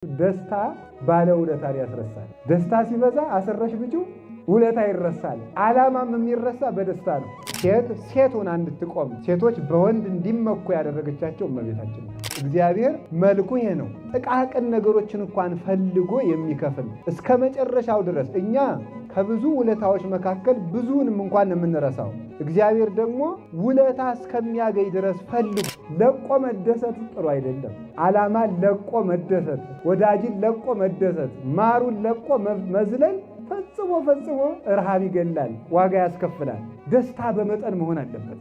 ደስታ ባለ ውለታን ያስረሳል። ደስታ ሲበዛ አስረሽ ብጩ ውለታ ይረሳል። ዓላማም የሚረሳ በደስታ ነው። ሴት ሴት ሆና እንድትቆም፣ ሴቶች በወንድ እንዲመኩ ያደረገቻቸው እመቤታችን ነው። እግዚአብሔር መልኩ ይሄ ነው። ጥቃቅን ነገሮችን እንኳን ፈልጎ የሚከፍል እስከ መጨረሻው ድረስ። እኛ ከብዙ ውለታዎች መካከል ብዙውንም እንኳን የምንረሳው፣ እግዚአብሔር ደግሞ ውለታ እስከሚያገኝ ድረስ ፈልጎ። ለቆ መደሰት ጥሩ አይደለም። ዓላማን ለቆ መደሰት፣ ወዳጅን ለቆ መደሰት፣ ማሩን ለቆ መዝለል ፈጽሞ ፈጽሞ ረሃብ ይገላል፣ ዋጋ ያስከፍላል። ደስታ በመጠን መሆን አለበት።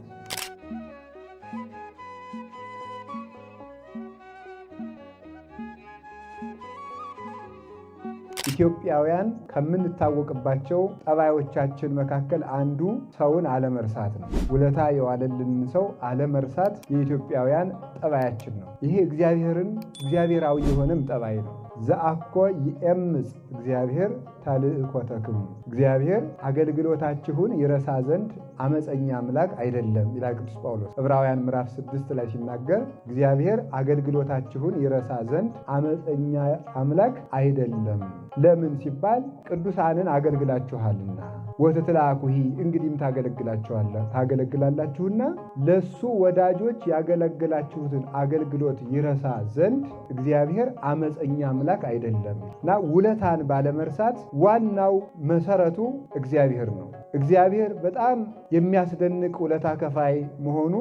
ኢትዮጵያውያን ከምንታወቅባቸው ጠባዮቻችን መካከል አንዱ ሰውን አለመርሳት ነው። ውለታ የዋለልንን ሰው አለመርሳት የኢትዮጵያውያን ጠባያችን ነው። ይሄ እግዚአብሔርን እግዚአብሔራዊ የሆነም ጠባይ ነው። ዘአኮ ይኤምፅ እግዚአብሔር ተልእኮተክሙ፣ እግዚአብሔር አገልግሎታችሁን ይረሳ ዘንድ አመፀኛ አምላክ አይደለም ይላል ቅዱስ ጳውሎስ ዕብራውያን ምዕራፍ 6 ላይ ሲናገር፣ እግዚአብሔር አገልግሎታችሁን ይረሳ ዘንድ አመፀኛ አምላክ አይደለም። ለምን ሲባል ቅዱሳንን አገልግላችኋልና፣ ወትትላኩሂ እንግዲህም ታገለግላላችሁና ለሱ ወዳጆች ያገለግላችሁትን አገልግሎት ይረሳ ዘንድ እግዚአብሔር አመፀኛ አምላክ አይደለም። እና ውለታን ባለመርሳት ዋናው መሰረቱ እግዚአብሔር ነው። እግዚአብሔር በጣም የሚያስደንቅ ውለታ ከፋይ መሆኑ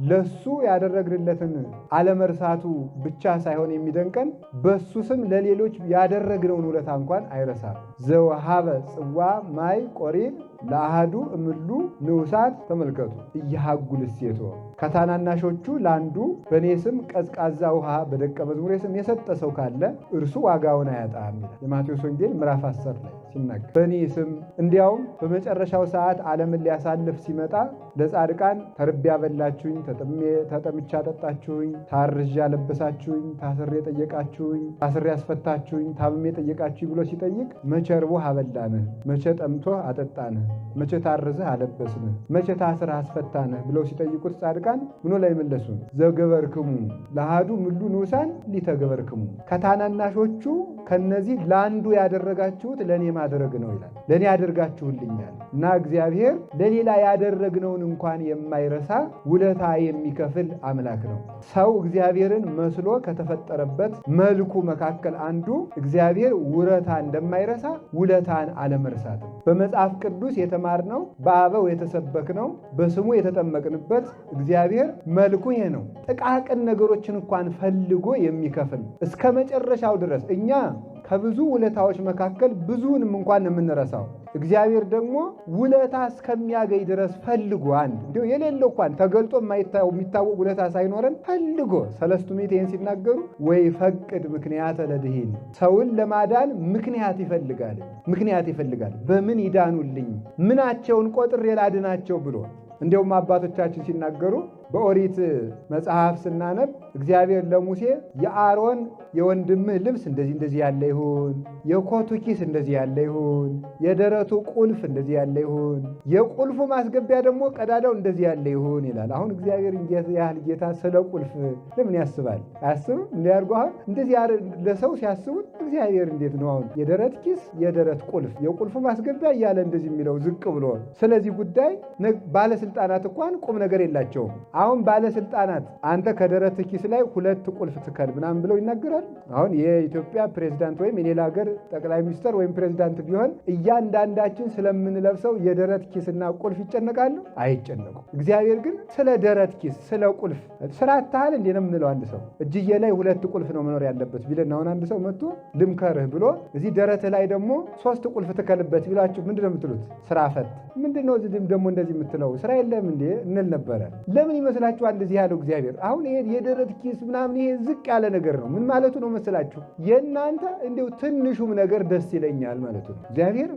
ለሱ ያደረግንለትን አለመርሳቱ ብቻ ሳይሆን የሚደንቀን በሱ ስም ለሌሎች ያደረግነውን ውለታ እንኳን አይረሳም። ዘወሃበ ጽዋ ማይ ቆሪር ለአሃዱ እምሉ ንዑሳት፣ ተመልከቱ፣ ኢየሐጉል እሴቶ፣ ከታናናሾቹ ለአንዱ በእኔ ስም ቀዝቃዛ ውሃ በደቀ መዝሙሬ ስም የሰጠ ሰው ካለ እርሱ ዋጋውን አያጣም ይላል የማቴዎስ ወንጌል ምዕራፍ 10 ላይ ሲናገር። በእኔ ስም እንዲያውም በመጨረሻው ሰዓት ዓለምን ሊያሳልፍ ሲመጣ ለጻድቃን ተርቤ አበላችሁኝ፣ ተጠምቼ አጠጣችሁኝ፣ ታርዤ አለበሳችሁኝ፣ ታስሬ ጠየቃችሁኝ፣ ታስሬ አስፈታችሁኝ፣ ታምሜ ጠየቃችሁኝ ብሎ ሲጠይቅ መቼ ርቦህ አበላንህ፣ መቼ ጠምቶህ አጠጣንህ፣ መቼ ታርዘህ አለበስንህ፣ መቼ ታስረህ አስፈታንህ ብለው ሲጠይቁት ጻድቃን ምኖ ላይ መለሱ? ዘገበርክሙ ለአሐዱ እምሉ ንዑሳን ሊተ ገበርክሙ፣ ከታናናሾቹ ከነዚህ ለአንዱ ያደረጋችሁት ለእኔ ማድረግ ነው ይላል። ለእኔ ያደርጋችሁልኛል። እና እግዚአብሔር ለሌላ ያደረግነውን እንኳን የማይረሳ ውለታ የሚከፍል አምላክ ነው። ሰው እግዚአብሔርን መስሎ ከተፈጠረበት መልኩ መካከል አንዱ እግዚአብሔር ውለታ እንደማይረሳ ውለታን አለመርሳት ነው። በመጽሐፍ ቅዱስ የተማርነው፣ በአበው የተሰበክነው፣ በስሙ የተጠመቅንበት እግዚአብሔር መልኩ ይሄ ነው። ጥቃቅን ነገሮችን እንኳን ፈልጎ የሚከፍል እስከ መጨረሻው ድረስ። እኛ ከብዙ ውለታዎች መካከል ብዙውንም እንኳን የምንረሳው፣ እግዚአብሔር ደግሞ ውለታ እስከሚያገኝ ድረስ ፈልጎ፣ አንድ እንዲሁ የሌለው እንኳን ተገልጦ የሚታወቅ ውለታ ሳይኖረን ፈልጎ። ሰለስቱ ምዕት ይህን ሲናገሩ ወይፈቅድ ምክንያተ ለድኂን፣ ሰውን ለማዳን ምክንያት ይፈልጋል፣ ምክንያት ይፈልጋል። በምን ይዳኑልኝ፣ ምናቸውን ቆጥሬ ላድናቸው ብሎ። እንዲያውም አባቶቻችን ሲናገሩ በኦሪት መጽሐፍ ስናነብ እግዚአብሔር ለሙሴ የአሮን የወንድምህ ልብስ እንደዚህ እንደዚህ ያለ ይሁን፣ የኮቱ ኪስ እንደዚህ ያለ ይሁን፣ የደረቱ ቁልፍ እንደዚህ ያለ ይሁን፣ የቁልፉ ማስገቢያ ደግሞ ቀዳዳው እንደዚህ ያለ ይሁን ይላል። አሁን እግዚአብሔር ያህል ጌታ ስለ ቁልፍ ለምን ያስባል? አያስብም? እንዲያርጉ አሁን እንደዚህ ለሰው ሲያስቡት እግዚአብሔር እንዴት ነው አሁን የደረት ኪስ፣ የደረት ቁልፍ፣ የቁልፉ ማስገቢያ እያለ እንደዚህ የሚለው ዝቅ ብሎ? ስለዚህ ጉዳይ ባለስልጣናት እንኳን ቁም ነገር የላቸውም። አሁን ባለስልጣናት አንተ ከደረት ኪስ ላይ ሁለት ቁልፍ ትከል ምናምን ብለው ይናገራል። አሁን የኢትዮጵያ ፕሬዝዳንት ወይም የሌላ ሀገር ጠቅላይ ሚኒስትር ወይም ፕሬዝዳንት ቢሆን እያንዳንዳችን ስለምንለብሰው የደረት ኪስና ቁልፍ ይጨነቃሉ? አይጨነቁም። እግዚአብሔር ግን ስለ ደረት ኪስ፣ ስለ ቁልፍ ስራ አታህል እንዴ ነው የምንለው። አንድ ሰው እጅዬ ላይ ሁለት ቁልፍ ነው መኖር ያለበት ቢለን፣ አሁን አንድ ሰው መጥቶ ልምከርህ ብሎ እዚህ ደረትህ ላይ ደግሞ ሶስት ቁልፍ ትከልበት ቢላችሁ ምንድን ነው የምትሉት? ስራ ፈት፣ ምንድን ነው ደግሞ እንደዚህ የምትለው፣ ስራ የለም እንዴ እንል ነበረ። ለምን ይመስላችኋል እንደዚህ ያለው እግዚአብሔር? አሁን ይሄ የደረት ኪስ ምናምን ይሄ ዝቅ ያለ ነገር ነው። ምን ማለቱ ነው መስላችሁ? የእናንተ እንዲሁ ትንሹም ነገር ደስ ይለኛል ማለቱ ነው። እግዚአብሔር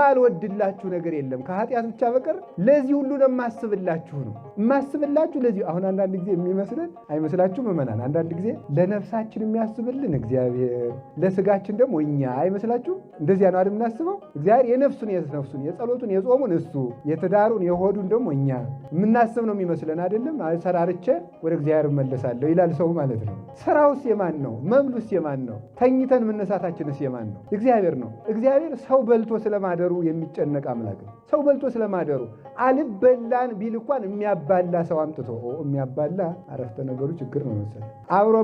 የማልወድላችሁ ነገር የለም ከኃጢአት ብቻ በቀር፣ ለዚህ ሁሉ ነው የማስብላችሁ ነው የማስብላችሁ ለዚህ። አሁን አንዳንድ ጊዜ የሚመስለን አይመስላችሁ ምዕመናን? አንዳንድ ጊዜ ለነፍሳችን የሚያስብልን እግዚአብሔር፣ ለስጋችን ደግሞ እኛ፣ አይመስላችሁ? እንደዚያ ነው አይደል የምናስበው? እግዚአብሔር የነፍሱን የነፍሱን የጸሎቱን የጾሙን እሱ፣ የትዳሩን የሆዱን ደግሞ እኛ የምናስብ ነው የሚመስለን አይደለም? ሰራርቼ ወደ እግዚአብሔር እመለሳለሁ ይላል ሰው ማለት ነው። ስራውስ የማን ነው? መብሉስ የማን ነው? ተኝተን መነሳታችንስ የማን ነው? እግዚአብሔር ነው። እግዚአብሔር ሰው በልቶ ስለማደሩ የሚጨነቅ አምላክ ነው። ሰው በልቶ ስለማደሩ አልበላን ቢል እንኳን የሚያባላ ሰው አምጥቶ የሚያባላ አረፍተ ነገሩ ችግር ነው መሰለኝ። አብሮ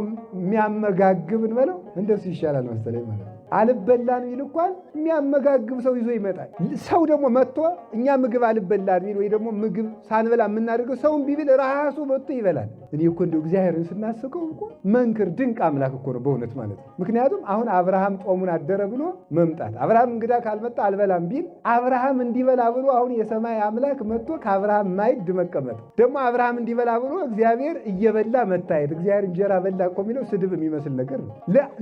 የሚያመጋግብ እንበለው እንደሱ ይሻላል መሰለኝ ማለት ነው። አልበላን ቢል እንኳን የሚያመጋግብ ሰው ይዞ ይመጣል። ሰው ደግሞ መጥቶ እኛ ምግብ አልበላን ቢል ወይ ደግሞ ምግብ ሳንበላ የምናደርገው ሰውን ቢብል ራሱ መጥቶ ይበላል። እኔ እኮ እንደው እግዚአብሔርን ስናስቀው እኮ መንክር ድንቅ አምላክ እኮ ነው በእውነት ማለት ነው። ምክንያቱም አሁን አብርሃም ጦሙን አደረ ብሎ መምጣት አብርሃም እንግዳ ካልመጣ አልበላም ቢል አብርሃም እንዲበላ ብሎ አሁን የሰማይ አምላክ መጥቶ ከአብርሃም ማዕድ መቀመጥ ደግሞ አብርሃም እንዲበላ ብሎ እግዚአብሔር እየበላ መታየት እግዚአብሔር እንጀራ በላ እኮ የሚለው ስድብ የሚመስል ነገር ነው።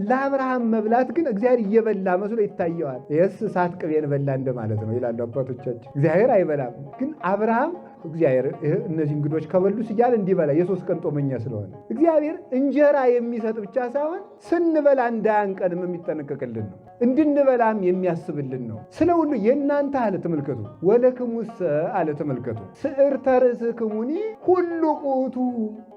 ለአብርሃም መብላት ግን እግዚአብሔር እየበላ መስሎ ይታየዋል። ይህስ እሳት ቅቤን በላ እንደማለት ነው ይላሉ አባቶቻችን። እግዚአብሔር አይበላም፣ ግን አብርሃም እግዚአብሔር እነዚህ እንግዶች ከበሉ እያለ እንዲበላ የሶስት ቀን ጦመኛ ስለሆነ እግዚአብሔር እንጀራ የሚሰጥ ብቻ ሳይሆን ስንበላ እንዳያንቀንም የሚጠነቀቅልን ነው፣ እንድንበላም የሚያስብልን ነው። ስለ ሁሉ የእናንተ አለ ተመልከቱ፣ ወለክሙሰ አለ ተመልከቱ፣ ስዕርተ ርእስክሙኒ ሁሉ ቁቱ፣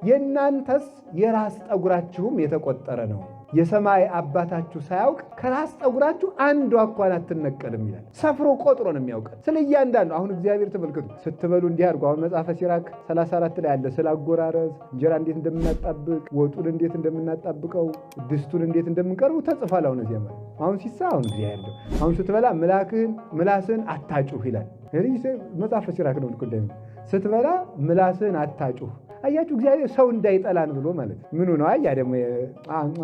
የእናንተስ የራስ ጠጉራችሁም የተቆጠረ ነው። የሰማይ አባታችሁ ሳያውቅ ከራስ ጠጉራችሁ አንዷ እንኳን አትነቀልም ይላል። ሰፍሮ ቆጥሮ ነው የሚያውቀን ስለ እያንዳንዱ። አሁን እግዚአብሔር ተመልከቱ፣ ስትበሉ እንዲህ አድርጉ። አሁን መጽሐፈ ሲራክ 34 ላይ አለ ስለ አጎራረስ፣ እንጀራ እንዴት እንደምናጣብቅ፣ ወጡን እንዴት እንደምናጣብቀው፣ ድስቱን እንዴት እንደምንቀርቡ ተጽፏል። አሁን እዚያ ማለት አሁን ሲሳ አሁን እግዚአብሔር አሁን ስትበላ ምላስህን አታጩህ ይላል። መጽሐፈ ሲራክ ነው። ስትበላ ምላስህን አታጩህ። አያችሁ እግዚአብሔር ሰው እንዳይጠላን ብሎ ማለት ምኑ ነው? አያ ደግሞ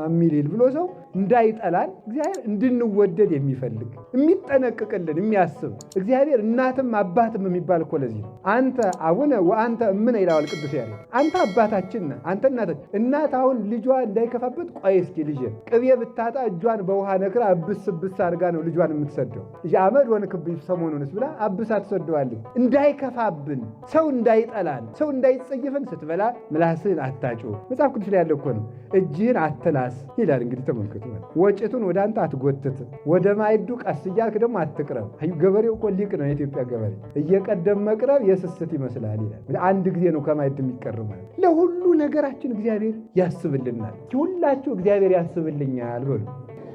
የሚል ብሎ ሰው እንዳይጠላን እግዚአብሔር እንድንወደድ የሚፈልግ የሚጠነቅቅልን የሚያስብ እግዚአብሔር እናትም አባትም የሚባል እኮ ለዚህ ነው። አንተ አቡነ ወአንተ እምነ ይለዋል ቅዱስ ያሬድ። አንተ አባታችን ነህ፣ አንተ እናታችን። እናት አሁን ልጇ እንዳይከፋበት ቆይ እስኪ ልጄ ቅቤ ብታጣ እጇን በውሃ ነክራ አብስ ብስ አድርጋ ነው ልጇን የምትሰደው። አመድ ሆንክብኝ ሰሞኑንስ ብላ አብሳ ትሰደዋለች። እንዳይከፋብን፣ ሰው እንዳይጠላን፣ ሰው እንዳይጸየፈን ስትበላ ምላስህን አታጩህ። መጽሐፍ ቅዱስ ላይ ያለ እኮ ነው። እጅህን አትላስ ይላል። እንግዲህ ተመልከቱ። ወጭቱን ወደ አንተ አትጎትት፣ ወደ ማዕዱ ቀስ እያልክ ደግሞ አትቅረብ። ገበሬው እኮ ሊቅ ነው። የኢትዮጵያ ገበሬ እየቀደም መቅረብ የስስት ይመስላል ይላል። አንድ ጊዜ ነው ከማዕድ የሚቀርብ ማለት። ለሁሉ ነገራችን እግዚአብሔር ያስብልናል። ሁላችሁ እግዚአብሔር ያስብልኛል በሉ።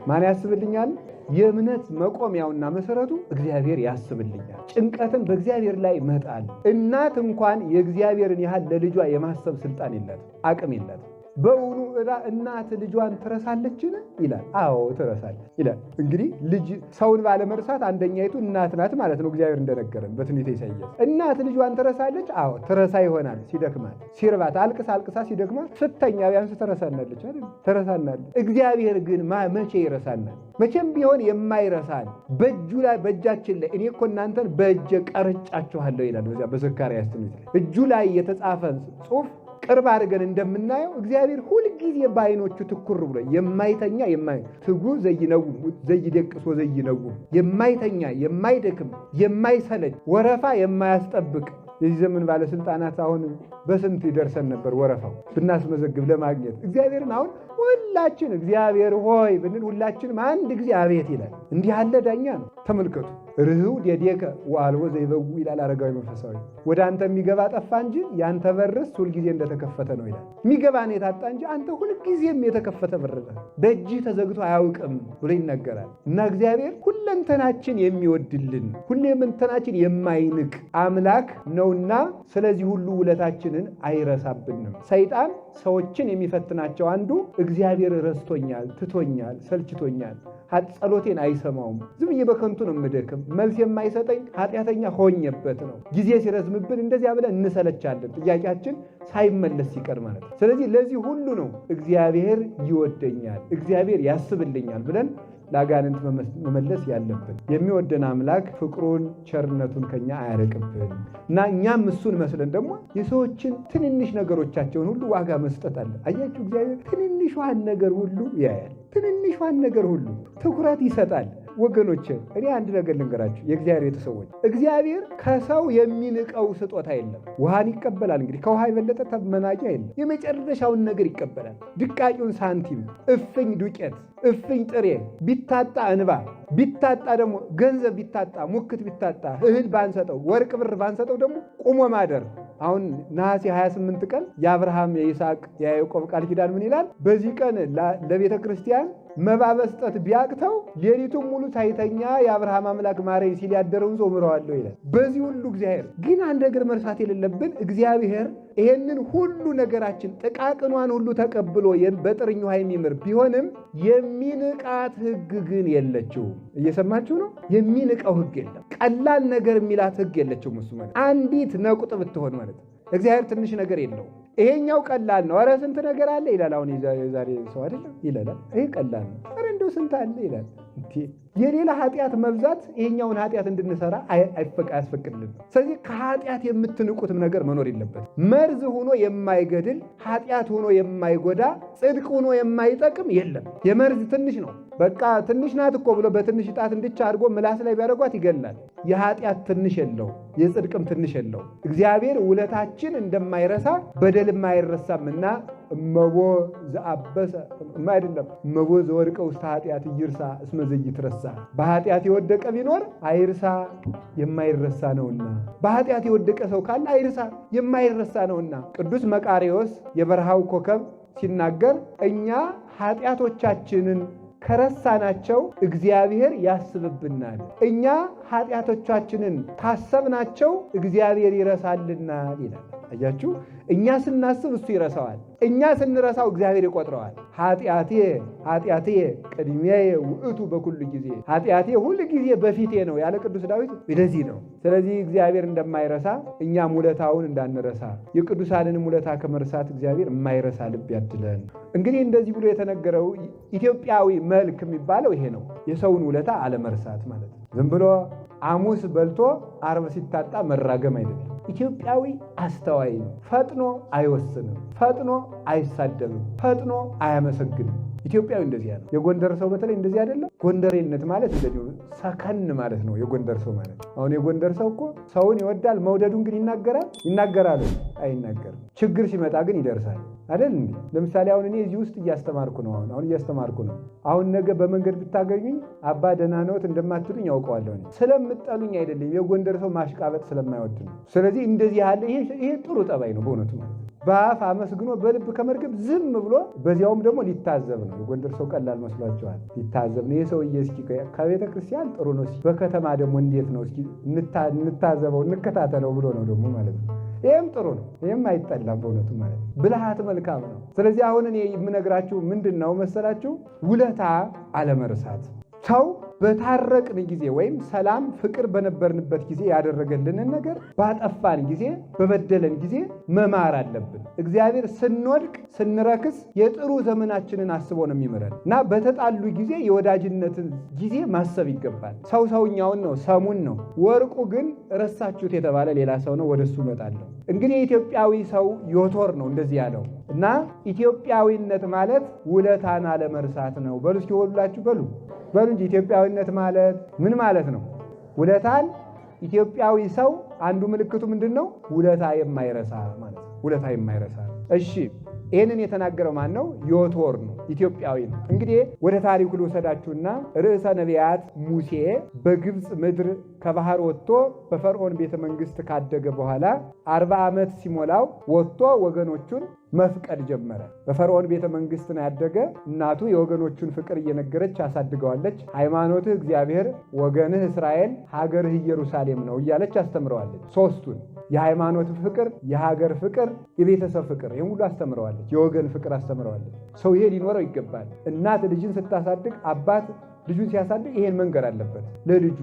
ማን ያስብልኛል? የእምነት መቆሚያውና መሰረቱ እግዚአብሔር ያስብልኛል። ጭንቀትን በእግዚአብሔር ላይ መጣል። እናት እንኳን የእግዚአብሔርን ያህል ለልጇ የማሰብ ስልጣን የላትም፣ አቅም የላትም። በውኑ እናት ልጇን ትረሳለችን? ይላል። አዎ ትረሳለች ይላል። እንግዲህ ልጅ ሰውን ባለመርሳት አንደኛይቱ እናት ናት ማለት ነው። እግዚአብሔር እንደነገረን በትንቢተ ኢሳይያስ እናት ልጇን ትረሳለች። አዎ ትረሳ ይሆናል። ሲደክማት፣ ሲርባት፣ አልቅሳ አልቅሳ ሲደክማት ስተኛ ቢያንስ ትረሳናለች አይደል? ትረሳናለች። እግዚአብሔር ግን መቼ ይረሳናል? መቼም ቢሆን የማይረሳን በእጁ ላይ በእጃችን ላይ እኔ እኮ እናንተን በእጄ ቀርጫችኋለሁ ይላል። በዚያ በዘካርያስ ትንቢት ላይ እጁ ላይ የተጻፈ ጽሑፍ ቅርብ አድርገን እንደምናየው እግዚአብሔር ሁልጊዜ በዓይኖቹ ትኩር ብሎ የማይተኛ ትጉ ዘይደቅስ ወዘይነውም የማይተኛ የማይደክም የማይሰለች ወረፋ የማያስጠብቅ የዚህ ዘመን ባለስልጣናት አሁን በስንት ይደርሰን ነበር ወረፋው ብናስመዘግብ ለማግኘት። እግዚአብሔርን አሁን ሁላችን እግዚአብሔር ሆይ ብንል ሁላችንም አንድ ጊዜ አቤት ይላል። እንዲህ ያለ ዳኛ ነው። ተመልከቱ። ርኅው ዴዴከ ወአልቦ ዘይበው ይላል አረጋዊ መንፈሳዊ። ወደ አንተ የሚገባ ጠፋ እንጂ ያንተ በርስ ሁልጊዜ እንደተከፈተ ነው ይላል። የሚገባ ነው የታጣ እንጂ አንተ ሁልጊዜም የተከፈተ በር ነህ፣ በእጅህ ተዘግቶ አያውቅም ብሎ ይነገራል። እና እግዚአብሔር ሁለንተናችን የሚወድልን ሁለንተናችን የማይንቅ አምላክ ነውና ስለዚህ ሁሉ ውለታችንን አይረሳብንም። ሰይጣን ሰዎችን የሚፈትናቸው አንዱ እግዚአብሔር ረስቶኛል፣ ትቶኛል፣ ሰልችቶኛል፣ ጸሎቴን አይሰማውም፣ ዝም ብዬ በከንቱ ነው የምደክም፣ መልስ የማይሰጠኝ ኃጢአተኛ ሆኜበት ነው። ጊዜ ሲረዝምብን እንደዚያ ብለን እንሰለቻለን፣ ጥያቄያችን ሳይመለስ ሲቀር ማለት ነው። ስለዚህ ለዚህ ሁሉ ነው እግዚአብሔር ይወደኛል፣ እግዚአብሔር ያስብልኛል ብለን ለአጋንንት መመለስ ያለብን። የሚወደን አምላክ ፍቅሩን ቸርነቱን ከኛ አያርቅብን እና እኛም እሱን መስለን ደግሞ የሰዎችን ትንንሽ ነገሮቻቸውን ሁሉ ዋጋ መስጠት አለ። አያችሁ፣ እግዚአብሔር ትንንሿን ነገር ሁሉ ያያል። ትንንሿን ነገር ሁሉ ትኩረት ይሰጣል። ወገኖች እኔ አንድ ነገር ልንገራችሁ፣ የእግዚአብሔር ቤተሰቦች፣ እግዚአብሔር ከሰው የሚንቀው ስጦታ የለም። ውሃን ይቀበላል። እንግዲህ ከውሃ የበለጠ መናቂ የለም። የመጨረሻውን ነገር ይቀበላል። ድቃቂውን ሳንቲም፣ እፍኝ ዱቄት፣ እፍኝ ጥሬ፣ ቢታጣ እንባ፣ ቢታጣ ደግሞ ገንዘብ ቢታጣ፣ ሙክት ቢታጣ፣ እህል ባንሰጠው፣ ወርቅ ብር ባንሰጠው ደግሞ ቁሞ ማደር። አሁን ነሐሴ 28 ቀን የአብርሃም የይስሐቅ የያዕቆብ ቃል ኪዳን ምን ይላል? በዚህ ቀን ለቤተ ክርስቲያን መባ መስጠት ቢያቅተው ሌሊቱን ሙሉ ሳይተኛ የአብርሃም አምላክ ማረኝ ሲል ያደረውን ሰው ምረዋለሁ ይላል። በዚህ ሁሉ እግዚአብሔር ግን አንድ ነገር መርሳት የሌለብን እግዚአብሔር ይሄንን ሁሉ ነገራችን ጥቃቅኗን ሁሉ ተቀብሎ በጥርኝ ውሃ የሚምር ቢሆንም የሚንቃት ሕግ ግን የለችውም። እየሰማችሁ ነው? የሚንቀው ሕግ የለም። ቀላል ነገር የሚላት ሕግ የለችውም። እሱ ማለት አንዲት ነቁጥ ብትሆን ማለት እግዚአብሔር ትንሽ ነገር የለውም። ይሄኛው ቀላል ነው፣ ኧረ ስንት ነገር አለ ይላል። አሁን የዛሬ ሰው አይደለም ይላል። ይሄ ቀላል ነው፣ ኧረ እንደው ስንት አለ ይላል። የሌላ ኃጢአት መብዛት ይሄኛውን ኃጢአት እንድንሰራ አያስፈቅድልንም። ስለዚህ ከኃጢአት የምትንቁትም ነገር መኖር የለበትም። መርዝ ሆኖ የማይገድል ኃጢአት ሆኖ የማይጎዳ ጽድቅ ሆኖ የማይጠቅም የለም። የመርዝ ትንሽ ነው፣ በቃ ትንሽ ናት እኮ ብሎ በትንሽ ጣት እንድቻ አድርጎ ምላስ ላይ ቢያደርጓት ይገላል። የኃጢአት ትንሽ የለው፣ የጽድቅም ትንሽ የለው። እግዚአብሔር ውለታችን እንደማይረሳ በደልም አይረሳምና እመቦ ዘአበሰ አይደለም እመቦ ዘወድቀ ውስተ ኃጢአት ይርሳ እስመ ዘይትረሳ። በኃጢአት የወደቀ ቢኖር አይርሳ የማይረሳ ነውና። በኃጢአት የወደቀ ሰው ካለ አይርሳ የማይረሳ ነውና። ቅዱስ መቃርዮስ የበረሃው ኮከብ ሲናገር እኛ ኃጢአቶቻችንን ከረሳናቸው እግዚአብሔር ያስብብናል፣ እኛ ኃጢአቶቻችንን ካሰብናቸው እግዚአብሔር ይረሳልናል ይላል። አያችሁ፣ እኛ ስናስብ እሱ ይረሳዋል፣ እኛ ስንረሳው እግዚአብሔር ይቆጥረዋል። ኃጢአቴ ኃጢአቴ ቅድሜየ ውእቱ በኩሉ ጊዜ፣ ኃጢአቴ ሁል ጊዜ በፊቴ ነው ያለ ቅዱስ ዳዊት ለዚህ ነው። ስለዚህ እግዚአብሔር እንደማይረሳ እኛም ውለታውን እንዳንረሳ የቅዱሳንንም ውለታ ከመርሳት እግዚአብሔር የማይረሳ ልብ ያድለን። እንግዲህ እንደዚህ ብሎ የተነገረው ኢትዮጵያዊ መልክ የሚባለው ይሄ ነው። የሰውን ውለታ አለመርሳት ማለት ነው። ዝም ብሎ ሐሙስ በልቶ ዓርብ ሲታጣ መራገም አይደለም። ኢትዮጵያዊ አስተዋይ ነው። ፈጥኖ አይወስንም፣ ፈጥኖ አይሳደብም፣ ፈጥኖ አያመሰግንም። ኢትዮጵያዊ እንደዚያ ነው። የጎንደር ሰው በተለይ እንደዚህ አይደለም። ጎንደሬነት ማለት እንደዚህ ሰከን ማለት ነው። የጎንደር ሰው ማለት አሁን የጎንደር ሰው እኮ ሰውን ይወዳል። መውደዱን ግን ይናገራል ይናገራል አይናገርም። ችግር ሲመጣ ግን ይደርሳል አይደል እንዴ? ለምሳሌ አሁን እኔ እዚህ ውስጥ እያስተማርኩ ነው። አሁን እያስተማርኩ ነው። አሁን ነገ በመንገድ ብታገኙኝ አባ ደህና ነዎት እንደማትሉኝ ያውቀዋለሁ። ስለምጠሉኝ አይደለም፣ የጎንደር ሰው ማሽቃበጥ ስለማይወድ ነው። ስለዚህ እንደዚህ ያለ ይሄ ጥሩ ጠባይ ነው በእውነቱ ማለት ነው። በአፍ አመስግኖ በልብ ከመርገም ዝም ብሎ በዚያውም ደግሞ ሊታዘብ ነው። የጎንደር ሰው ቀላል መስሏቸዋል። ሊታዘብ ነው። ይህ ሰውዬ እስኪ ከቤተ ክርስቲያን ጥሩ ነው፣ እስኪ በከተማ ደግሞ እንዴት ነው እስኪ እንታዘበው፣ እንከታተለው ብሎ ነው ደግሞ ማለት ነው። ይህም ጥሩ ነው። ይህም አይጠላም በእውነቱ ማለት ነው። ብልሃት መልካም ነው። ስለዚህ አሁን እኔ የምነግራችሁ ምንድን ነው መሰላችሁ? ውለታ አለመርሳት። ሰው በታረቅን ጊዜ ወይም ሰላም ፍቅር በነበርንበት ጊዜ ያደረገልንን ነገር ባጠፋን ጊዜ በበደለን ጊዜ መማር አለብን። እግዚአብሔር ስንወድቅ ስንረክስ የጥሩ ዘመናችንን አስቦ ነው የሚምረን እና በተጣሉ ጊዜ የወዳጅነትን ጊዜ ማሰብ ይገባል። ሰው ሰውኛውን ነው ሰሙን ነው። ወርቁ ግን ረሳችሁት የተባለ ሌላ ሰው ነው። ወደሱ እመጣለሁ። እንግዲህ የኢትዮጵያዊ ሰው ዮቶር ነው እንደዚህ ያለው እና ኢትዮጵያዊነት ማለት ውለታን አለመርሳት ነው። በሉ እስኪ ሁላችሁ በሉ በሉ እንጂ ኢትዮጵያዊነት ማለት ምን ማለት ነው? ውለታን ኢትዮጵያዊ ሰው አንዱ ምልክቱ ምንድን ነው? ውለታ የማይረሳ ማለት ነው። ውለታ የማይረሳ። እሺ ይህንን የተናገረው ማን ነው? ዮቶር ነው፣ ኢትዮጵያዊ ነው። እንግዲህ ወደ ታሪኩ ልውሰዳችሁና ርዕሰ ነቢያት ሙሴ በግብፅ ምድር ከባህር ወጥቶ በፈርዖን ቤተ መንግስት ካደገ በኋላ 40 ዓመት ሲሞላው ወጥቶ ወገኖቹን መፍቀድ ጀመረ። በፈርዖን ቤተ መንግስት ነው ያደገ። እናቱ የወገኖቹን ፍቅር እየነገረች አሳድገዋለች። ሃይማኖትህ እግዚአብሔር፣ ወገንህ እስራኤል፣ ሀገርህ ኢየሩሳሌም ነው እያለች አስተምረዋለች። ሶስቱን የሃይማኖት ፍቅር፣ የሀገር ፍቅር፣ የቤተሰብ ፍቅር፣ ይህን ሁሉ አስተምረዋለች። የወገን ፍቅር አስተምረዋለች። ሰው ይሄ ሊኖረው ይገባል። እናት ልጅን ስታሳድግ፣ አባት ልጁን ሲያሳድግ ይሄን መንገር አለበት ለልጁ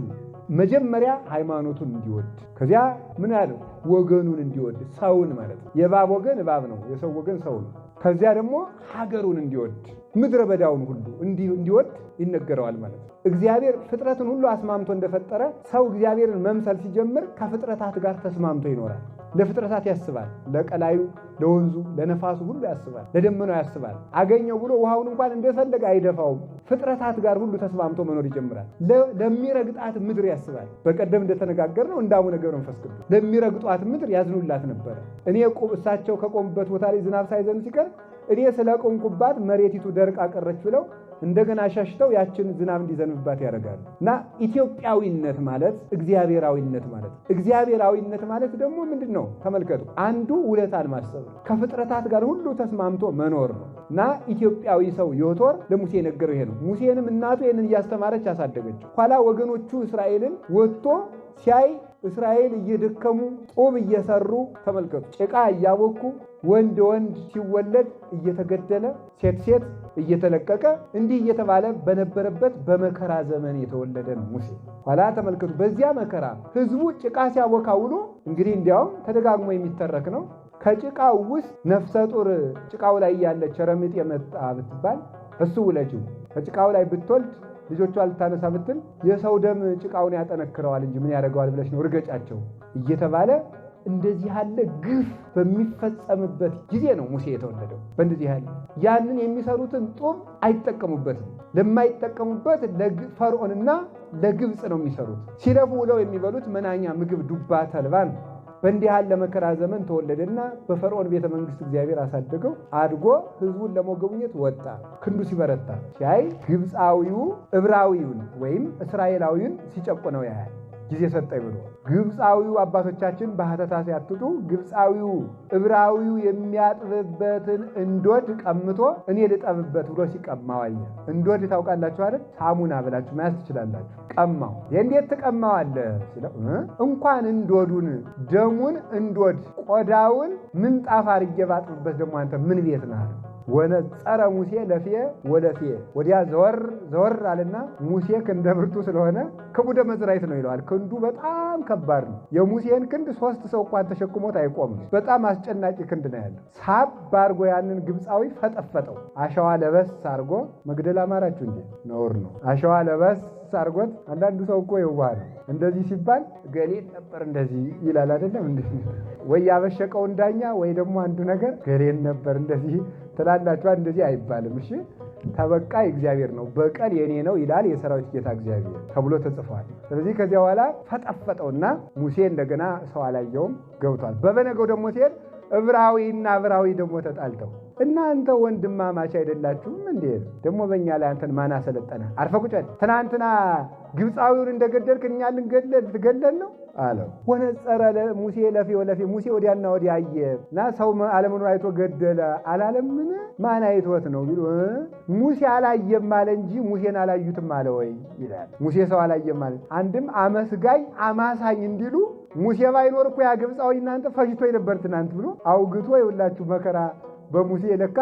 መጀመሪያ ሃይማኖቱን እንዲወድ ከዚያ ምን ያለው ወገኑን እንዲወድ ሰውን ማለት ነው። የእባብ ወገን እባብ ነው፣ የሰው ወገን ሰው ነው። ከዚያ ደግሞ ሀገሩን እንዲወድ ምድረ በዳውን ሁሉ እንዲወድ ይነገረዋል ማለት ነው። እግዚአብሔር ፍጥረትን ሁሉ አስማምቶ እንደፈጠረ ሰው እግዚአብሔርን መምሰል ሲጀምር ከፍጥረታት ጋር ተስማምቶ ይኖራል። ለፍጥረታት ያስባል። ለቀላዩ፣ ለወንዙ፣ ለነፋሱ ሁሉ ያስባል። ለደመናው ያስባል። አገኘው ብሎ ውሃውን እንኳን እንደፈለገ አይደፋውም። ፍጥረታት ጋር ሁሉ ተስማምቶ መኖር ይጀምራል። ለሚረግጣት ምድር ያስባል። በቀደም እንደተነጋገርነው እንደ አቡነ ገብረ መንፈስ ቅዱስ ለሚረግጧት ምድር ያዝኑላት ነበረ። እኔ እሳቸው ከቆሙበት ቦታ ላይ ዝናብ ሳይዘንብ ሲቀር እኔ ስለቆምኩባት መሬቲቱ ደርቃ ቀረች ብለው እንደገና ሸሽተው ያችን ዝናብ እንዲዘንብባት ያደርጋሉ። እና ኢትዮጵያዊነት ማለት እግዚአብሔራዊነት ማለት፣ እግዚአብሔራዊነት ማለት ደግሞ ምንድን ነው? ተመልከቱ። አንዱ ውለታን ማሰብ ነው። ከፍጥረታት ጋር ሁሉ ተስማምቶ መኖር ነው። እና ኢትዮጵያዊ ሰው ዮቶር ለሙሴ የነገረው ይሄ ነው። ሙሴንም እናቱ ይህንን እያስተማረች አሳደገችው። ኋላ ወገኖቹ እስራኤልን ወጥቶ ሲያይ እስራኤል እየደከሙ ጡብ እየሰሩ፣ ተመልከቱ፣ ጭቃ እያቦኩ፣ ወንድ ወንድ ሲወለድ እየተገደለ ሴት ሴት እየተለቀቀ እንዲህ እየተባለ በነበረበት በመከራ ዘመን የተወለደ ነው ሙሴ። ኋላ ተመልከቱ፣ በዚያ መከራ ህዝቡ ጭቃ ሲያቦካ ውሎ፣ እንግዲህ እንዲያውም ተደጋግሞ የሚተረክ ነው። ከጭቃው ውስጥ ነፍሰ ጡር ጭቃው ላይ ያለች ረምጥ የመጣ ብትባል እሱ ውለጂው፣ ከጭቃው ላይ ብትወልድ ልጆቿ ልታነሳ ብትል የሰው ደም ጭቃውን ያጠነክረዋል እንጂ ምን ያደርገዋል ብለሽ ነው፣ እርገጫቸው እየተባለ እንደዚህ ያለ ግፍ በሚፈጸምበት ጊዜ ነው ሙሴ የተወለደው። በእንደዚህ ያለ ያንን የሚሰሩትን ጡብ አይጠቀሙበትም። ለማይጠቀሙበት ለፈርዖንና ለግብፅ ነው የሚሰሩት። ሲለፉ ውለው የሚበሉት መናኛ ምግብ ዱባ ተልባ ነው። በእንዲህ ያለ መከራ ዘመን ተወለደና በፈርዖን ቤተ መንግስት እግዚአብሔር አሳደገው። አድጎ ህዝቡን ለመጎብኘት ወጣ። ክንዱ ሲበረታ ሲያይ ግብፃዊው ዕብራዊውን ወይም እስራኤላዊውን ሲጨቁነው ያያል። ጊዜ ሰጠኝ ብሎ ግብፃዊው፣ አባቶቻችን በሀተታ ሲያትቱ፣ ግብፃዊው ዕብራዊው የሚያጥብበትን እንዶድ ቀምቶ እኔ ልጠብበት ብሎ ሲቀማው አየ። እንዶድ ታውቃላችሁ አይደል? ሳሙና ብላችሁ መያዝ ትችላላችሁ። ቀማው። የእንዴት ትቀማዋለህ ሲለው እንኳን እንዶዱን ደሙን እንዶድ ቆዳውን ምንጣፍ አድርጌ ባጥብበት ደግሞ አንተ ምን ቤት ነህ አለው። ወነጸረ ሙሴ ለፌ ወለፌ፣ ወዲያ ዘወር ዘወር አለና ሙሴ ክንደ ብርቱ ስለሆነ ክቡደ መዝራዕት ነው ይለዋል። ክንዱ በጣም ከባድ ነው። የሙሴን ክንድ 3 ሰው እንኳን ተሸክሞት አይቆምም። በጣም አስጨናቂ ክንድ ነው ያለው። ሳብ አድርጎ ያንን ግብፃዊ ፈጠፈጠው። አሸዋ ለበስ አድርጎ መግደል አማራችሁ እንዴ? ነውር ነው። አሸዋ ለበስ አድርጎት፣ አንዳንዱ ሰው እኮ የዋህ ነው። እንደዚህ ሲባል ገሌን ነበር እንደዚህ ይላል አይደለም እንዴ? ወይ ያበሸቀውን ዳኛ ወይ ደግሞ አንዱ ነገር ገሌን ነበር እንደዚህ ትላላችኋል። እንደዚህ አይባልም። እሺ፣ ተበቃይ እግዚአብሔር ነው፣ በቀል የኔ ነው ይላል የሰራዊት ጌታ እግዚአብሔር ተብሎ ተጽፏል። ስለዚህ ከዚያ በኋላ ፈጠፈጠውና ሙሴ እንደገና ሰው አላየውም ገብቷል። በበነገው ደግሞ ሲሄድ ዕብራዊና ዕብራዊ ደግሞ ተጣልተው እናንተ ወንድማማች አይደላችሁም እንዴ? ደግሞ በእኛ ላይ አንተን ማን አሰለጠነ? አርፈህ ቁጭ በል። ትናንትና ግብፃዊውን እንደገደልክ እኛ ልንገድል ልትገድለን ነው አለው። ወነጸረ ሙሴ ለፌ ወለፌ፣ ሙሴ ወዲያና ወዲያ አየ እና ሰው አለመኖር አይቶ ገደለ አላለምን? ማን አይቶት ነው ቢሉ ሙሴ አላየም አለ እንጂ ሙሴን አላዩትም አለ ወይ ይላል። ሙሴ ሰው አላየም አለ። አንድም አመስጋኝ አማሳኝ እንዲሉ ሙሴ ባይኖር እኮ ያ ግብፃዊ እናንተ ፈጅቶ ነበር ትናንት ብሎ አውግቶ፣ የሁላችሁ መከራ በሙሴ ለካ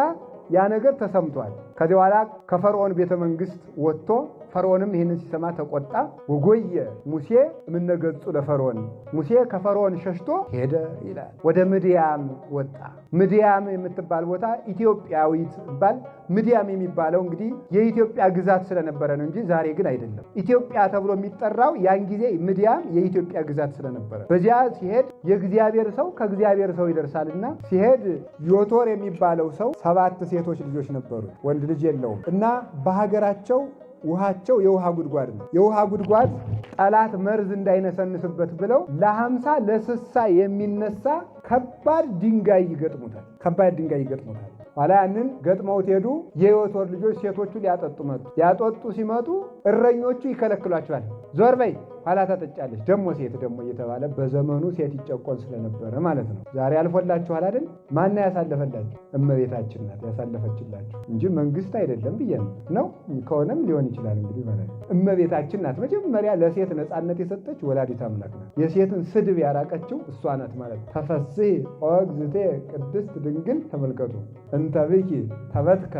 ያ ነገር ተሰምቷል። ከዚህ በኋላ ከፈርዖን ቤተ መንግስት ወጥቶ ፈርዖንም ይህንን ሲሰማ ተቆጣ። ወጎየ ሙሴ እምነገጹ ለፈርዖን፣ ሙሴ ከፈርዖን ሸሽቶ ሄደ ይላል። ወደ ምድያም ወጣ። ምድያም የምትባል ቦታ ኢትዮጵያዊት ትባል። ምድያም የሚባለው እንግዲህ የኢትዮጵያ ግዛት ስለነበረ ነው እንጂ ዛሬ ግን አይደለም። ኢትዮጵያ ተብሎ የሚጠራው ያን ጊዜ ምድያም የኢትዮጵያ ግዛት ስለነበረ በዚያ ሲሄድ የእግዚአብሔር ሰው ከእግዚአብሔር ሰው ይደርሳልና ሲሄድ ዮቶር የሚባለው ሰው 7 ሴቶች ልጆች ነበሩት። ወንድ ልጅ የለውም። እና በሀገራቸው ውሃቸው የውሃ ጉድጓድ ነው። የውሃ ጉድጓድ ጠላት መርዝ እንዳይነሰንስበት ብለው ለ50 ለ60 የሚነሳ ከባድ ድንጋይ ይገጥሙታል። ከባድ ድንጋይ ይገጥሙታል። ኋላ ያንን ገጥመውት ሄዱ። የዮቶር ልጆች ሴቶቹ ሊያጠጡ መጡ። ሊያጠጡ ሲመጡ እረኞቹ ይከለክሏቸዋል። ዞር በይ ኋላ ታጠጫለች፣ ደግሞ ሴት ደግሞ እየተባለ በዘመኑ ሴት ይጨቆን ስለነበረ ማለት ነው። ዛሬ አልፎላችኋል አይደል? ማን ያሳለፈላችሁ? እመቤታችን ናት ያሳለፈችላችሁ እንጂ መንግስት አይደለም ብዬ ነው። ነው ከሆነም ሊሆን ይችላል እንግዲህ ማለት ነው። እመቤታችን ናት መጀመሪያ ለሴት ነፃነት የሰጠች ወላዲተ አምላክ ናት። የሴትን ስድብ ያራቀችው እሷ ናት ማለት ነው። ተፈስሒ ኦ እግዝእትየ ቅድስት ድንግል፣ ተመልከቱ፣ እንተ ብኪ ተበትከ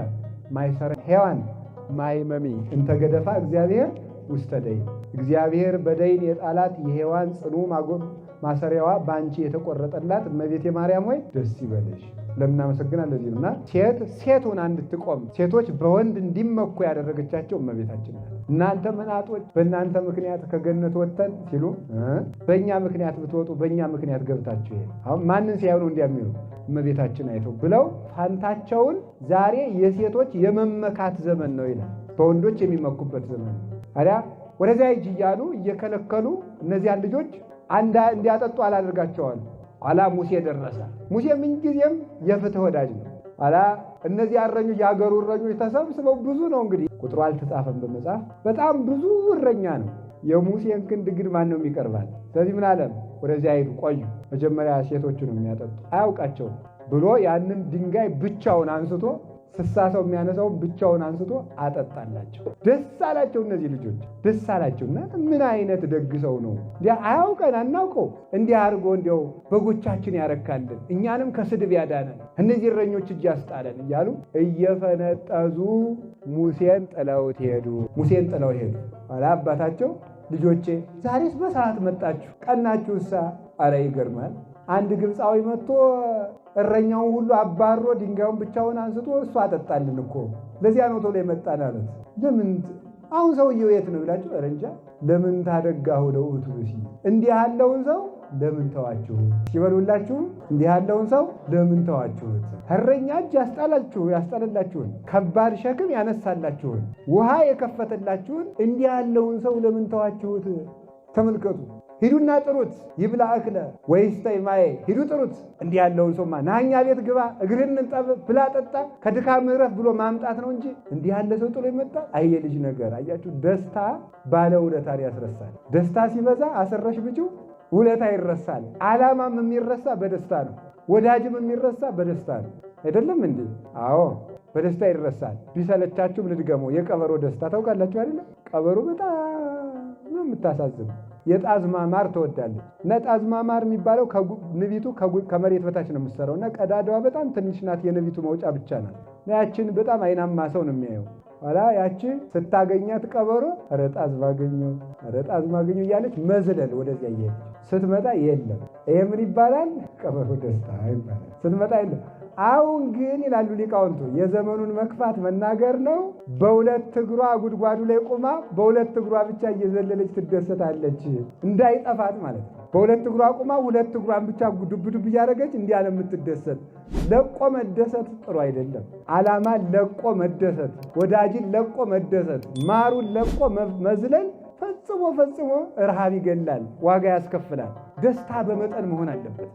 ማይሰረ ሔዋን ማይመሚ እንተ ገደፋ እግዚአብሔር ውስተ ደይን፣ እግዚአብሔር በደይን የጣላት የሔዋን ጽኑ ማሰሪያዋ በአንቺ የተቆረጠላት እመቤቴ ማርያም ሆይ ደስ ይበልሽ። ለምናመሰግናለን ለዚህ ነውና ሴት ሴት ሆና እንድትቆም ሴቶች በወንድ እንዲመኩ ያደረገቻቸው እመቤታችን ናት። እናንተ መናጦች በእናንተ ምክንያት ከገነት ወጥተን ሲሉ በእኛ ምክንያት ብትወጡ በእኛ ምክንያት ገብታችሁ ይሄ አሁን ማንን ሲያዩ ነው እንዲያ የሚሉ? እመቤታችን አይተው ብለው ፋንታቸውን ዛሬ የሴቶች የመመካት ዘመን ነው ይላል። በወንዶች የሚመኩበት ዘመን ነው። ታዲያ ወደዚያ ሂጂ እያሉ እየከለከሉ እነዚያን ልጆች እንዲያጠጡ አላደርጋቸዋል። ኋላ ሙሴ ደረሰ። ሙሴ ምንጊዜም የፍትህ ወዳጅ ነው። ኋላ እነዚህ እረኞች፣ የአገሩ እረኞች ተሰብስበው ብዙ ነው እንግዲህ ቁጥሩ አልተጻፈም በመጽሐፍ፣ በጣም ብዙ እረኛ ነው። የሙሴን ክንድ ግን ማን ነው የሚቀርባል? ስለዚህ ምን አለ? ወደዚያ ሄዱ፣ ቆዩ። መጀመሪያ ሴቶቹ ነው የሚያጠጡ፣ አያውቃቸውም ብሎ ያንን ድንጋይ ብቻውን አንስቶ፣ 60 ሰው የሚያነሳውን ብቻውን አንስቶ አጠጣላቸው። ደስ አላቸው። እነዚህ ልጆች ደስ አላቸው። እና ምን አይነት ደግ ሰው ነው! እንዲህ አያውቀን አናውቀው፣ እንዲህ አድርጎ እንዲያው በጎቻችን ያረካልን፣ እኛንም ከስድብ ያዳነን፣ እነዚህ እረኞች እጅ ያስጣለን እያሉ እየፈነጠዙ ሙሴን ጥለውት ሄዱ። ሙሴን ጥለው ሄዱ። ኋላ አባታቸው ልጆቼ ዛሬስ በሰዓት መጣችሁ፣ ቀናችሁሳ? አረ ይገርማል። አንድ ግብፃዊ መጥቶ እረኛውን ሁሉ አባሮ ድንጋዩን ብቻውን አንስቶ እሱ አጠጣልን እኮ፣ ለዚያ ነው ቶሎ የመጣን አሉት። ለምን አሁን ሰውየው የት ነው ብላችሁ፣ ኧረ እንጃ። ለምን ታደጋሁ ለውእቱ ብእሲ፣ እንዲህ ያለውን ሰው ለምን ተዋችሁ? ሲበሉላችሁም እንዲህ ያለውን ሰው ለምን ተዋችሁት? እረኛ እጅ ያስጣላችሁ ያስጣለላችሁን፣ ከባድ ሸክም ያነሳላችሁን፣ ውሃ የከፈተላችሁን እንዲህ ያለውን ሰው ለምን ተዋችሁት? ተመልከቱ። ሂዱና ጥሩት። ይብላ እክለ ወይስተይ ማየ፣ ሂዱ ጥሩት። እንዲህ ያለውን ሰውማ ና እኛ ቤት ግባ፣ እግርህን እንጠብ፣ ብላ ጠጣ፣ ከድካም እረፍ ብሎ ማምጣት ነው እንጂ እንዲህ ያለ ሰው ጥሎ ይመጣ። አይ የልጅ ነገር አያችሁ። ደስታ ባለ ውለታን ያስረሳል። ደስታ ሲበዛ አሰረሽ ብጩ ውለታ ይረሳል። ዓላማም የሚረሳ በደስታ ነው። ወዳጅም የሚረሳ በደስታ ነው። አይደለም እንዴ? አዎ በደስታ ይረሳል። ቢሰለቻችሁም ልድገመው። የቀበሮ ደስታ ታውቃላችሁ አይደለም? ቀበሮ በጣም ነው የምታሳዝነው። የጣዝማ ማር ትወዳለች እና ጣዝማ ማር የሚባለው ንቢቱ ከመሬት በታች ነው የምትሰራው እና ቀዳዳዋ በጣም ትንሽ ናት። የንቢቱ መውጫ ብቻ ናት። እና ያችን በጣም አይናማ ሰው ነው የሚያየው። ኋላ ያቺ ስታገኛት ቀበሮ ኧረ ጣዝማ አገኘሁ፣ ኧረ ጣዝማ አገኘሁ እያለች መዝለል ወደዚያ እየሄደች ስትመጣ የለም። ይሄ ምን ይባላል? ቀበሮ ደስታ ይባላል። ስትመጣ የለም። አሁን ግን ይላሉ ሊቃውንቱ የዘመኑን መክፋት መናገር ነው። በሁለት እግሯ ጉድጓዱ ላይ ቆማ በሁለት እግሯ ብቻ እየዘለለች ትደሰታለች፣ እንዳይጠፋት ማለት ነው። በሁለት እግሯ ቆማ ሁለት እግሯን ብቻ ዱብ ዱብ እያደረገች እንዲህ ያለ የምትደሰት። ለቆ መደሰት ጥሩ አይደለም። ዓላማን ለቆ መደሰት፣ ወዳጅን ለቆ መደሰት፣ ማሩን ለቆ መዝለል ፈጽሞ ፈጽሞ ረሃብ ይገላል፣ ዋጋ ያስከፍላል። ደስታ በመጠን መሆን አለበት።